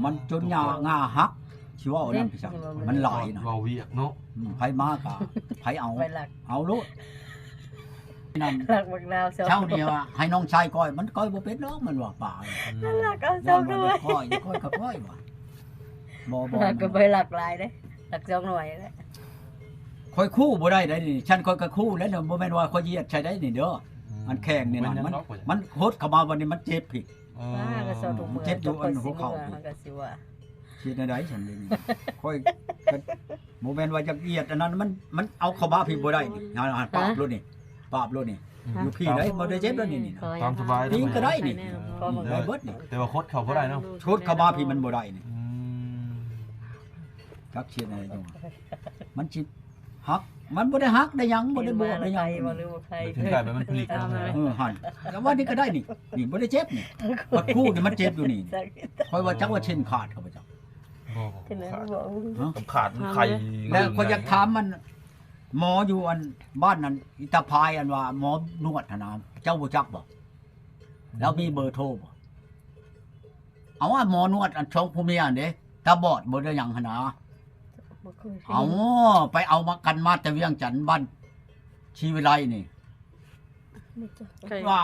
ມັນຈົນຫຍ້າງ່າຫັກ ຊິເວົ້ານຳໄປຊັ້ນ ມັນຫຼາຍນະ ເວົ້າວຽກເນາະ ອືມ ໃຜມາກະໃຜເອົາ ໄປລັກ ເອົາໂລດ ນັ້ນ ລັກບັກນາວ ເຊົ້ານີ້ວ່າໃຫ້ນ້ອງຊາຍກ້ອຍ ມັນກ້ອຍບໍ່ເປັນດອກ ມັນວ່າປາ ອືມ ມັນລັກເອົາສອງໜ່ວຍ ກ້ອຍ ກ້ອຍກະກ້ອຍວ່າ ບໍ່ ບໍ່ ລັກກະໄປລັກຫຼາຍເດ້ ລັກສອງໜ່ວຍແຫຼະ ຂ້ອຍຄູ່ບໍ່ໄດ້ໃດນີ້ ຊັ້ນຂ້ອຍກະຄູ່ແລ້ວ ບໍ່ແມ່ນວ່າຂ້ອຍຢຽດໃສ່ໃດນີ້ເດີ ອືມ ອັນແຂງນີ້ນະ ມັນ ມັນຫົດເຂົ້າມາບັດນີ້ມັນເຈັບພີ້ ເອີ ມັນເຈັບຢູ່ອັນຫົວເຂົ່າ ມັນກະຊິວ່າ ເຮັດແນວໃດຊັ້ນນີ້ ຂ້ອຍກະບໍ່ແມ່ນວ່າຢາກຢຽດອັນນັ້ນ ມັນ ມັນເອົາເຂົ້າມາພີ້ບໍ່ໄດ້ນີ້ ປາບໂລດນີ້ ປາບໂລດນີ້ ຢູ່ພີ້ໃດ ບໍ່ໄດ້ເຈັບແລ້ວນີ້ ຕາມສະບາຍ ປີນກະໄດ້ນີ້ ໄດ້ເບິດນີ້ ແຕ່ວ່າຫົດເຂົ້າບໍ່ໄດ້ເນາະ ຫົດເຂົ້າມາພີ້ມັນບໍ່ໄດ້ນີ້ ອືມ ຈັກຊິເຮັດແນວໃດ ມັນຊິ ຫັກ ມັນບໍ່ໄດ້ຫັກໄດ້ຫຍັງ ບໍ່ໄດ້ບວກໄດ້ຫຍັງ ມັນຖືກກາຍໄປ ມັນຜະລິດລົງ ເອີ ຫັ້ນ ແຕ່ວ່ານີ້ກະໄດ້ນີ້ ນີ້ບໍ່ໄດ້ເຈັບນີ້ ບັດຄູ່ນີ້ມັນເຈັບຢູ່ນີ້ ຂ້ອຍວ່າຈັກວ່າເສັ້ນຂາດເຂົາບໍ່ຈັກ ບໍ່ ບໍ່ຂາດ ມັນໄຂ່ ແລ້ວຂ້ອຍຢາກຖາມມັນ ໝໍຢູ່ອັນບ້ານນັ້ນ ອີຕາພາຍ ອັນວ່າໝໍນວດຫັ້ນນະ ເຈົ້າຮູ້ຈັກບໍ່? ລາວມີເບີໂທບໍ່? ເອົາ ໝໍນວດອັນສອງຜົວເມຍຫັ້ນເດ້ ຕາບອດບໍ່ໄດ້ຫຍັງຫັ້ນນະ ບໍ່ເຄີຍ ເອົາ ໄປເອົາມາກັນມາແຕ່ວຽງຈັນ ບ້ານຊີວິໄລນີ້ ວ່າ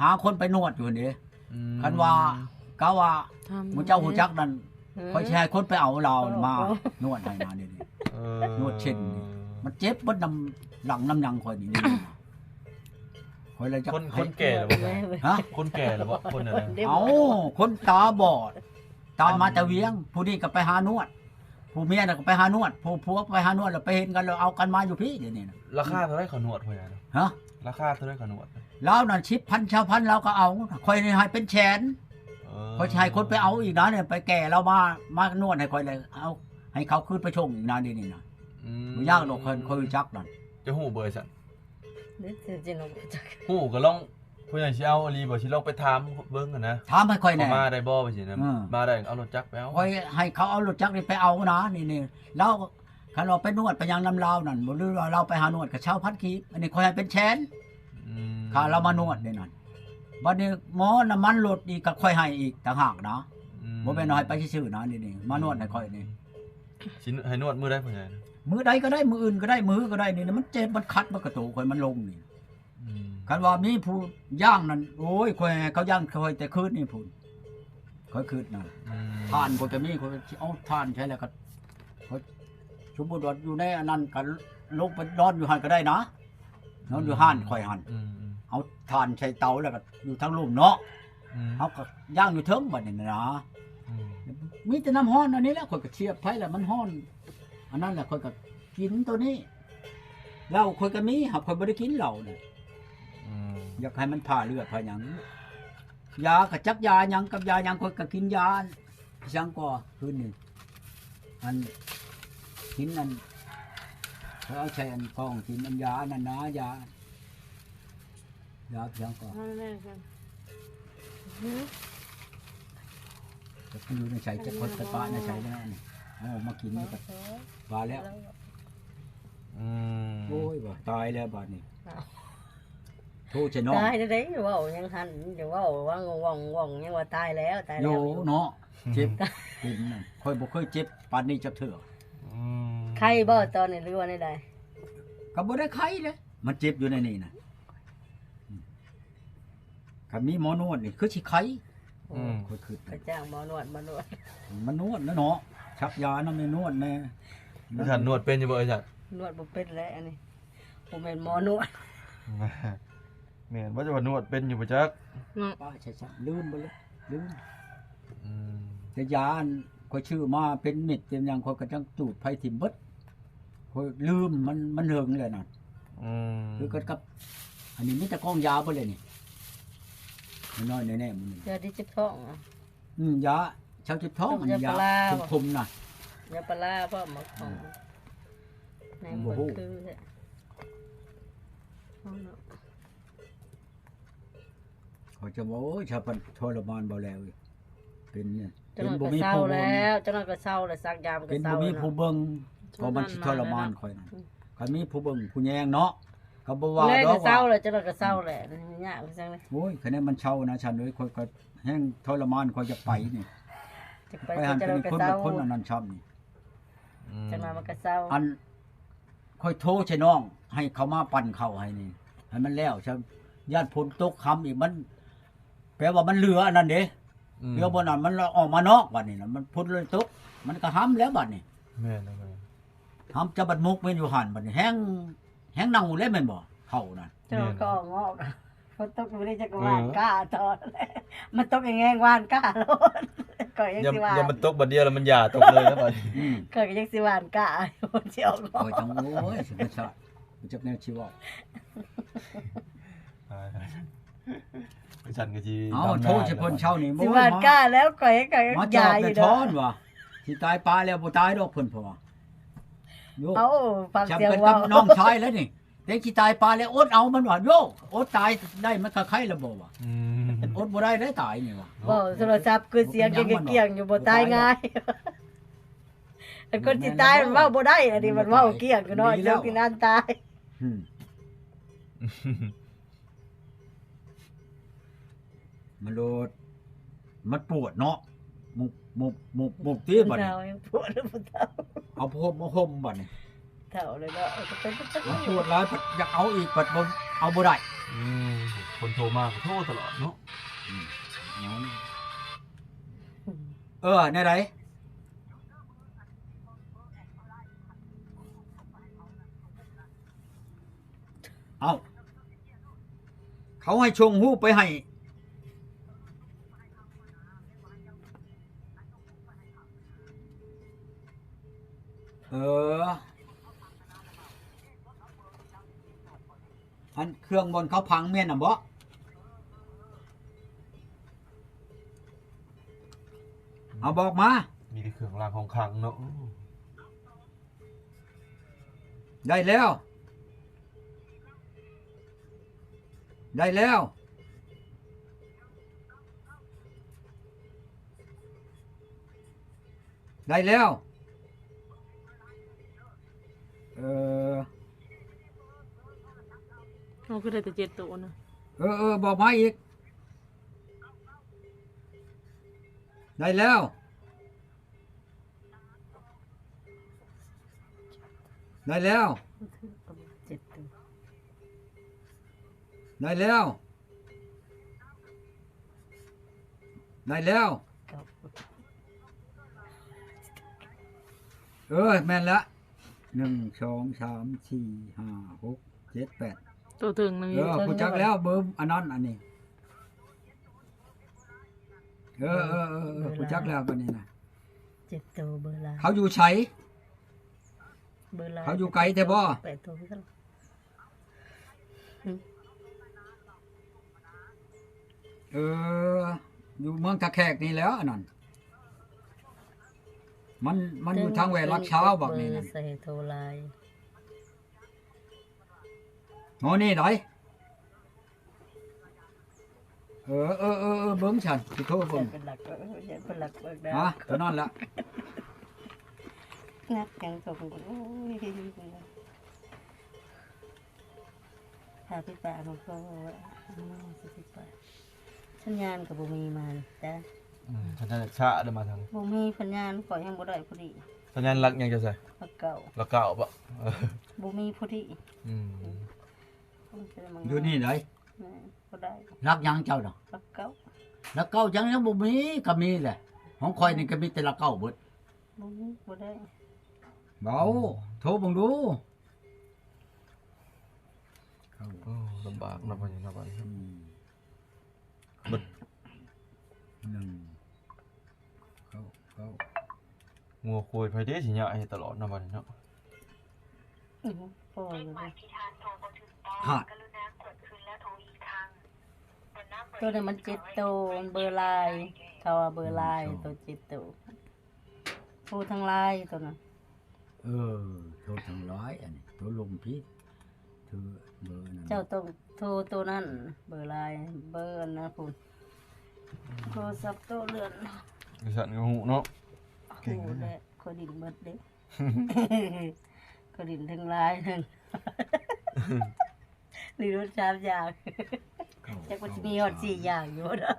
ຫາຄົນໄປນວດຢູ່ຫັ້ນເດ້ ອືມ ຄັນວ່າ ກະວ່າ ໝູ່ເຈົ້າຮູ້ຈັກນັ້ນ ຂ້ອຍຊິໃຫ້ຄົນໄປເອົາລາວມານວດໃຫ້ນະ ນີ້ ເອີ ນວດເສັ້ນນີ້ ມັນເຈັບເບິດນຳຫຼັງນຳຫຍັງຂ້ອຍນີ້ ຂ້ອຍເລີຍຈັກ ຄົນແກ່ແລ້ວບໍ່? ຮະ? ຄົນແກ່ແລ້ວບໍ່? ຄົນນັ້ນນະ ເອົ້າ ຄົນຕາບອດ ຕາມາແຕ່ວຽງ ຜູ້ນີ້ກະໄປຫານວດ ຜູ້ເມຍນະກະໄປຫານວດ ຜູ້ຜົວໄປຫານວດ ແລ້ວໄປເຫັນກັນ ແລ້ວເອົາກັນມາຢູ່ພີ້ ດຽວນີ້ນະ ລາຄາເທົ່າໃດເຂົານວດ ພໍ່ໃຫຍ່ນະ? ຮະ? ລາຄາເທົ່າໃດເຂົານວດ? ລາວນັ້ນສິບພັນ ຊາວພັນ ລາວກະເອົາ ຂ້ອຍນີ້ໃຫ້ເປັນແສນ ເອີ ຂ້ອຍຊິໃຫ້ຄົນໄປເອົາອີກນະ ໄປແກ່ລາວມາ ມານວດໃຫ້ຂ້ອຍແລ້ວ ເອົາ ໃຫ້ເຂົາຄືນໄປສົ່ງອີກນະ ດຽວນີ້ນະ ອືມ ບໍ່ຍາກດອກ ຂ້ອຍ ຂ້ອຍຮູ້ຈັກນັ້ນ ຈະຮູ້ເບີຊັ້ນ? ຮູ້ກະລອງ ຜູ້ໃຫຍ່ຊິເອົາອີ່ຫຼີບໍ່ ຊິລອງໄປຖາມເບິ່ງຫັ້ນນະ ຖາມໃຫ້ຂ້ອຍແດ່ ມາໄດ້ບໍ່ ວ່າຊີ້ນະ ເອີ ມາໄດ້ເອົາລົດຈັກໄປເອົາ ຂ້ອຍໃຫ້ເຂົາເອົາລົດຈັກນີ້ໄປເອົານະ ນີ້ໆ ລາວ ຄັນວ່າໄປນວດໄປຫຍັງນຳລາວນັ້ນ ບໍ່ ຫຼືວ່າລາວໄປຫານວດກະຊາວພັນກີບ ອັນນີ້ຂ້ອຍໃຫ້ເປັນແສນ ອືມ ຄ່າລາວມານວດນີ້ນັ້ນ ບັດນີ້ໝໍນ້ຳມັນລົດອີກກະຂ້ອຍໃຫ້ອີກຕ່າງຫາກນະ ອືມ ບໍ່ແມ່ນວ່າໃຫ້ໄປຊື່ໆນະ ນີ້ໆ ມານວດໃຫ້ຂ້ອຍນີ້ ຊິໃຫ້ນວດມື້ໃດ ພໍ່ໃຫຍ່? ມື້ໃດກະໄດ້ ມື້ອື່ນກະໄດ້ ມື້ກະໄດ້ ນີ້ມັນເຈັບ ມັນຂັດ ມັນກະໂຕຂ້ອຍມັນລົງນີ້ ອືມ ຄັນວ່າມີຜູ້ຍ່າງນັ້ນ ໂອ້ຍ ຂ້ອຍໃຫ້ເຂົາຍ່າງຂ້ອຍແຕ່ຄືນນີ້ພຸ້ນ ຂ້ອຍຄຶດນະ ອືມ ຖ່ານຂ້ອຍກະມີ ຂ້ອຍຊິເອົາຖ່ານໃສ່ ແລ້ວກະ ສົມມຸດວ່າຢູ່ໃນອັນນັ້ນກະລົງໄປນອນຢູ່ຫັ້ນກະໄດ້ນະ ນອນຢູ່ຮ້ານຂ້ອຍຫັ້ນ ອືມ ເອົາຖ່ານໃສ່ເຕົາ ແລ້ວກະຢູ່ທາງລຸ່ມເນາະ ອືມ ເຮົາກະຍ່າງຢູ່ເທິງບັດນີ້ນະ ອືມ ມີແຕ່ນ້ຳຮ້ອນອັນນີ້ແຫຼະ ຂ້ອຍກະສຽບໄຟແລ້ວມັນຮ້ອນ ອັນນັ້ນແຫຼະ ຂ້ອຍກະກິນໂຕນີ້ ເຫຼົ້າຂ້ອຍກະມີ ຫາກຂ້ອຍບໍ່ໄດ້ກິນເຫຼົ້ານະ ອືມ ຢາກໃຫ້ມັນຜ່າເລືອດຜ່າຫຍັງ ຢາກະຈັກຢາຫຍັງກັບຢາຫຍັງ ຂ້ອຍກະກິນຢາ ຫຍັງກໍຄືນນີ້ ອັນ ກິນອັນ ເຂົາເອົາໃສ່ອັນກ່ອງກິນ ອັນຢາອັນນັ້ນນະ ຢາ ຢາຫຍັງກໍ ມັນຢູ່ໃນໃສ ຈັກຄົນໄປປະໃນໃສແລ້ວນີ້ ເອົາມາກິນນີ້ກະວ່າແລ້ວ ອືມ ໂອ້ຍ ວ່າຕາຍແລ້ວບາດນີ້ ໂທໃສ່ນ້ອງ ຕາຍແລ້ວເດ້ ເວົ້າຫຍັງຫັ້ນ ຈະເວົ້າວ່າງວ່ອງໆ ຍັງວ່າຕາຍແລ້ວ ຕາຍແລ້ວຢູ່ເນາະ ເຈັບເປັນນັ້ນ ຂ້ອຍບໍ່ເຄີຍເຈັບປານນີ້ຈັກເທື່ອ ອືມ ໄຄບໍ່ຕອນນີ້ ຫຼືວ່າແນວໃດ? ກະບໍ່ໄດ້ໄຄເດ້ ມັນເຈັບຢູ່ໃນນີ້ນະ ອືມ ຄັນມີໝໍນວດນີ້ຄືຊິໄຄ ອືມ ຂ້ອຍຄຶດ ໄປຈ້າງໝໍນວດມານວດ ມານວດແລ້ວເນາະ ສັກຢານຳແດ່ ນວດແດ່ ທ່ານນວດເປັນຢູ່ບໍ່ ເອີຍ ທ່ານ? ນວດບໍ່ເປັນແຫຼະ ອັນນີ້ບໍ່ແມ່ນໝໍນວດ ແມ່ນບໍ່ ຈະວ່ານວດເປັນຢູ່ບໍ່ຈັກ ເນາະ ປ້າໃສ່ຊະ ລືມເບິດແລ້ວ ລືມ ອືມ ແຕ່ຢາອັນຂ້ອຍຊື້ມາເປັນເມັດເປັນຫຍັງ ຂ້ອຍກະຈັ່ງຈູດໄຟຖິ້ມເບິດ ຂ້ອຍລືມ ມັນ ມັນເຫິງແລ້ວນັ້ນ ອືມ ຄືກັນກັບ ອັນນີ້ມີແຕ່ກອງຢາເບິດເລີຍນີ້ ນ້ອຍໆ ແນ່ໆ ມື້ນີ້ ຢາທີ່ເຈັບທ້ອງ ອືມ ຢາເຊົາເຈັບທ້ອງ ອັນນີ້ຢາ ຢາປາລາ ຂົມໆ ນະ ຢາປາລາພ້ອມ ໝາກຂອງ ອືມ ໃນ ບໍ່ຮູ້ ຄືແທ້ ຂ້ອຍຈະວ່າ ໂອ້ຍ ຊາວພັນທໍລະມານບໍ່ແລ້ວ ເປັນນີ້ ເປັນບໍ່ມີຜູ້ເບິ່ງ ຈັກໜ້ອຍກະເຊົາແລ້ວ ຈັກໜ້ອຍກະເຊົາແລ້ວ ສັກຢາມັນກະເຊົາ ເປັນບໍ່ມີຜູ້ເບິ່ງ ເພາະມັນຊິທໍລະມານຂ້ອຍນັ້ນ ອືມ ຄັນມີຜູ້ເບິ່ງຜູ້ແຍງເນາະ ກະບໍ່ວ່າດອກ ເຊົາແລ້ວ ຈັກໜ້ອຍກະເຊົາແຫຼະ ມັນຍາກຄືຫຍັງ ໂອ້ຍ ຄັນແມ່ນມັນເຊົານະ ຊັ້ນເອີຍ ຂ້ອຍກະແຮງທໍລະມານ ຂ້ອຍຢາກໄປນີ້ จักไป ไปหั้น จัก เป็นคน ก็เซา เป็นคนอันนั้นซ้ำนี่ อืม จักหน่อยมันก็เซา อัน ข้อยโทรใส่น้อง ให้เขามาปั่นข้าวให้นี่ ให้มันแล้วซะ ย่านฝนตกค่ำอีก มัน แปลว่ามันเหลืออันนั้นเด้ อืม เหลือบ่นั้น มันออกมานอกบัดนี้นะ มันฝนเลยตก มันก็หำแล้วบัดนี้ แม่นๆ หำจะบัดมกแม่นอยู่หั่นบัดนี้ แฮง แฮงเน่าแล้วแม่นบ่ ข้าวนั่น เจ้า แม่น ก็ออกงอก ฝนตกมื้อนี้จะก็หว่าน เออ กล้าตอน มันตกแฮงๆ หว่านกล้าโลด ข้อยยัง อย่า สิหว่าน อย่ามันตกบัดเดียวแล้วมันหย่าตกเลยนะบัดนี้ อืม ข้อยก็ยังสิหว่านกล้า ฝนสิออกงอก ข้อยจัง โอ้ย สุดยอด บ่จักแนวสิเว้า ตายแล้ว ฉันก็สิ เอ้า ดำนา โทษสิเพิ่นเช้านี่ สิหว่านกล้าแล้ว ข้อยก็ มาจอบ หย่าอยู่ แต่ ดอก ท้อนว่ะ สิตายปลาแล้ว บ่ตายดอกเพิ่น เพราะว่า โยก เอ้า ฟัง จำ เสียง เป็น เว้า กับน้องชายแล้วนี่ แต่สิตายปลาแล้วอดเอามันว่า โยก อดตายได้มันก็ไคแล้วบ่วะ อืม อดบ่ได้ได้ตายนี่วะ บ่ โทรศัพท์คือเสียง บ่เป็นหยังมัน เกี้ยงๆ อยู่ บ่ตายง่าย บ่ตายดอก อันคนสิตายมันเว้าบ่ได้ อันนี้มันเว้าเกี้ยงอยู่เนาะ ดีแล้ว เดี๋ยวกินอันตาย อืม มันโลด มันปวดเนาะ มุบ มุบ มุบ มุบติบัดนี้ ผู้เฒ่ายังปวด ผู้เฒ่า เอาผ้าห่มมาห่มบัดนี้ เฒ่าเลยเนาะ เอาก็เป็น มันปวดหลาย บัดอยากเอาอีก บัดบ่ เอาบ่ได้ อืม คนโทรมาก็โทรตลอดเนาะ อืม เอานี่ เออ แนวใด เอ้า เขาให้ส่งรูปไปให้ เออ อันเครื่องบ่อนเขาพังแม่นน่ะบ่ เอาบอกมา มีแต่เครื่องรางของขลังเนาะ ได้แล้ว ได้แล้ว ได้แล้ว เออ เอาคือได้แต่เจ็ดตัวนะ เออ เออ บอกมาอีก ได้แล้ว ได้แล้ว เจ็ดตัว ได้แล้ว ได้แล้ว เก้า เออ แม่นละ หนึ่ง สอง สาม สี่ ห้า หก เจ็ด แปด ตัวเทิงนี่ เออ ผู้จักแล้ว เบอร์อันนั้นอันนี้ เออ เออ เออ เออ ผู้จักแล้วบัดนี้นะ เจ็ดตัว เบอร์ลาว เขาอยู่ไส เบอร์ลาว เขาอยู่ไกลแท้บ่ แปดตัวคือกัน เออ อยู่เมืองท่าแขกนี่แหล้วอันนั้น มัน มันอยู่ทางแวหลักซาวบักนี่นะ ใส่โทรไลน์ โอ้ นี่ได๋ เออ เออ เออ เออ เบิ่งฉัน สิโทรเบิ่ง เป็นหลัก เออ เป็นหลักเบิ่งนะ ฮะ ตัวนั้นละ นักจังส่ง โอ้ย ถ้าพี่ป้าของเขาว่า อืม พี่ป้า สัญญาณก็บ่มีมาจ้ะ อืม สัญญาณช้าเด้อมาทางนี้ บ่มีสัญญาณ ข้อยยังบ่ได้พอดี สัญญาณหลักหยังจะใส่ หลักเก้า หลักเก้าบ่ เออ บ่มีพอดี อืม อืม อยู่นี่ได๋ แม่น บ่ได้ หลักหยังเจ้าน่ะ หลักเก้า หลักเก้ายัง ยังบ่มี ก็มีแหละ ของข้อยนี่ก็มีแต่หลักเก้าเบิด บ่มี บ่ได้ เบา โทรเบิ่งดู โอ้ ลำบากเนาะบัดนี้เนาะบัดนี้ อืม เบิด หนึ่ง เก้า เก้า งัวควายไผเด้สิยะให้ตลอดเนาะบัดนี้เนาะ อือ พออยู่เด้ ฮะ ตัวนี้มันเจ็ดโต มันเบอร์ลาย เขาว่าเบอร์ลาย อืม ตัวเจ็ดโต โทรทางไลน์ตัวนั้น เออ โทรทางไลน์ อันนี้โทรลมพิษ โทรเบอร์นั้น เจ้าต้องโทรตัวนั้น เบอร์ลาย เบอร์อันนั้นพุ้น โทรศัพท์โตเลื่อน อีสันก็ฮู้เนาะ เก่ง ฮู้แหละ ข้อยดินเบิดเด้ ข้อยดินทั้งไลน์ทั้ง นี่รถสามอย่าง จักว่าสิมีฮอดสี่อย่างอยู่บ่เนาะ